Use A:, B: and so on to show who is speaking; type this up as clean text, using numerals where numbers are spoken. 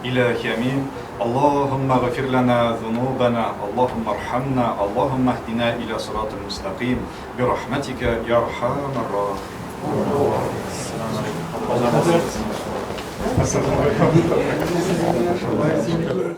A: إلهي أمين. اللهم اغفر لنا ذنوبنا، اللهم ارحمنا، اللهم اهدنا إلى صراط المستقيم برحمتك يا أرحم الراحمين.